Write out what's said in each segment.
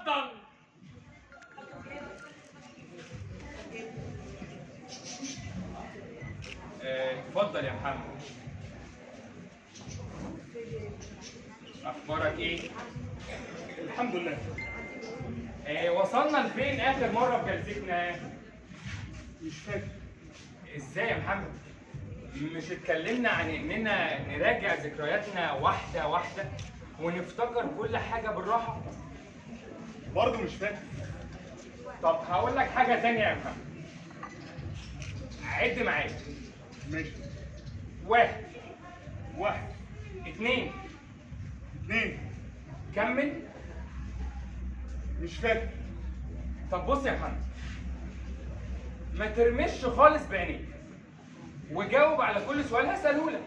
اتفضل. اتفضل يا محمد. اخبارك ايه؟ الحمد لله. وصلنا لفين اخر مرة في جلستنا؟ مش فاكر. ازاي يا محمد؟ مش اتكلمنا عن اننا نراجع ذكرياتنا واحدة واحدة ونفتكر كل حاجة بالراحة؟ برضه مش فاكر. طب هقول لك حاجة ثانية يا محمد. عد معايا. ماشي. 1 1 2 2. كمل. مش فاكر. طب بص يا محمد، ما ترمش خالص بعينيك وجاوب على كل سؤال هسأله لك.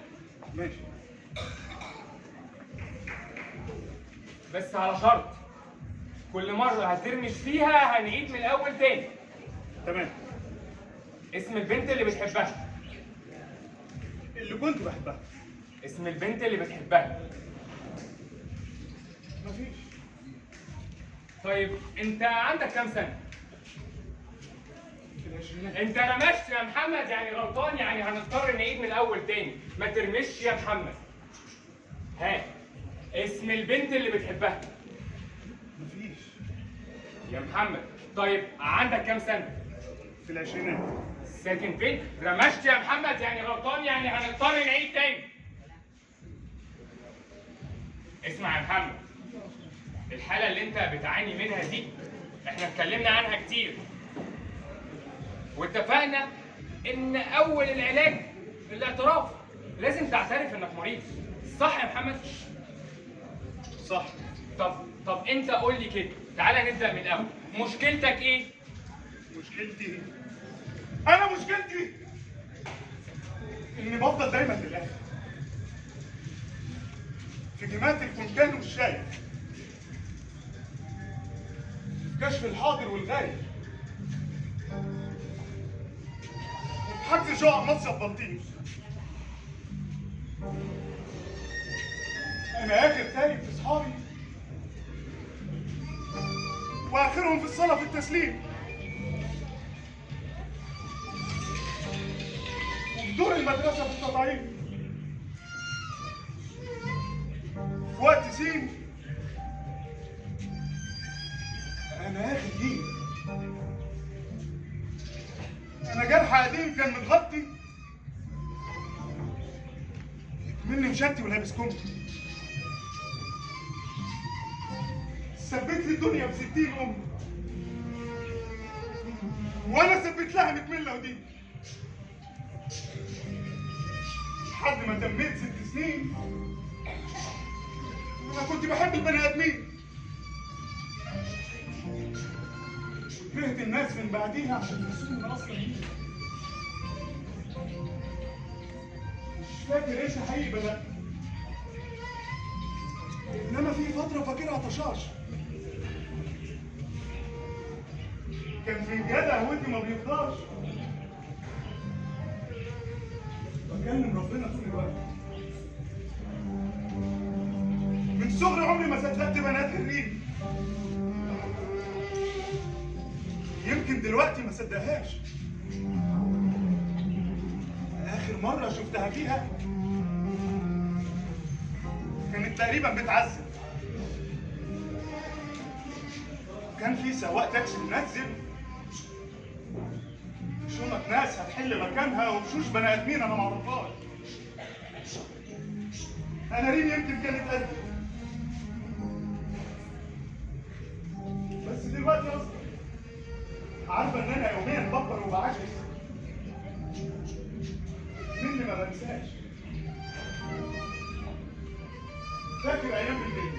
ماشي. بس على شرط، كل مرة هترمش فيها هنعيد من الأول تاني. تمام. اسم البنت اللي بتحبها. اللي كنت بحبها. اسم البنت اللي بتحبها. مفيش. طيب انت عندك كام سنة؟ في العشرينات. انت رمشت يا محمد، يعني غلطان، يعني هنضطر نعيد من الأول تاني. ما ترمش يا محمد. ها، اسم البنت اللي بتحبها. مفيش يا محمد. طيب عندك كام سنة؟ في العشرينات. ساكن فين؟ رمشت يا محمد، يعني غلطان، يعني هنضطر نعيد تاني. اسمع يا محمد، الحالة اللي انت بتعاني منها دي احنا اتكلمنا عنها كتير، واتفقنا ان اول العلاج الاعتراف. لازم تعترف انك مريض، صح يا محمد؟ صح. طب انت قول لي كده، تعالى نبدأ من الاول. مشكلتك ايه؟ مشكلتي انا مشكلتي اني بفضل دايما للاخر في جماعة الفنجان والشاي، في كشف الحاضر والغايب، وفي حجز شقق مصيف بلطيم. انا اخر تايب في اصحابي، واخرهم في الصلاة في التسليم، وفي دور المدرسة في التطعيم، في وقت سين انا اخر جيل. انا جرح قديم كان متغطي مني مشتي ولابس كم، سبت لي الدنيا ب60 ام، وانا سبت لها 100 ملة ودي، لحد ما تميت 6 سنين. انا كنت بحب البني ادمين، كرهت الناس من بعديها عشان يحسوني انا اصلا مين. مش فاكر ايش حقيقي بدأت، انما في فترة فاكرها طشاش. كان فنجان قهوتي ما بيفضاش، بكلم ربنا طول الوقت. من صغري عمري ما صدقت بنات الريم، يمكن دلوقتي ما صدقهاش. اخر مرة شفتها فيها كانت تقريبا بتعذب. كان في سواق تاكسي منزل شنط ناس هتحل مكانها وشوش بني ادمين انا ما اعرفهاش. انا ريم يمكن كانت قدي، بس دلوقتي اصلا عارفه ان انا يوميا بكبر وبعجز مني ما بنساش. فاكر ايام بالليل،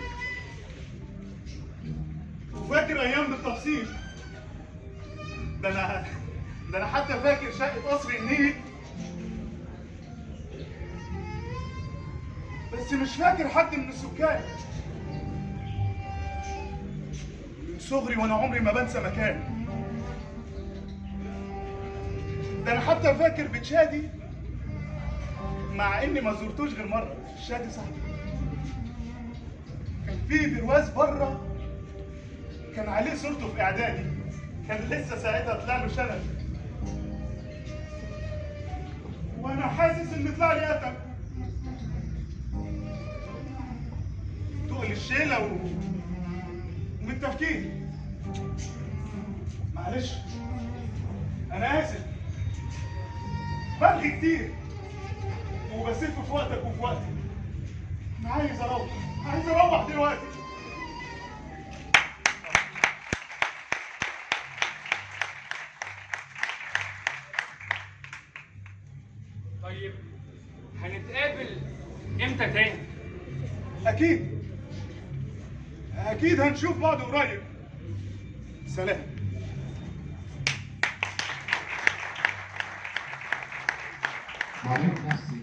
وفاكر ايام بالتفصيل. ده انا حتى فاكر شقه قصر النيل، بس مش فاكر حد من السكان. من صغري وانا عمري ما بنسى مكان. ده انا حتى فاكر بيت شادي، مع اني ما زرتوش غير مرة. شادي صاحبي كان في برواز بره كان عليه صورته في اعدادي، كان لسه ساعتها طلع له شنب، وانا حاسس ان طلع لي قتل. تقل الشيله ومن التفكير. معلش انا اسف، بلغي كتير وبسف في وقتك وفي وقتي. انا عايز اروح، عايز اروح دلوقتي. طيب هنتقابل امتى تاني؟ اكيد اكيد هنشوف بعض قريب. سلام. معلم نفسي.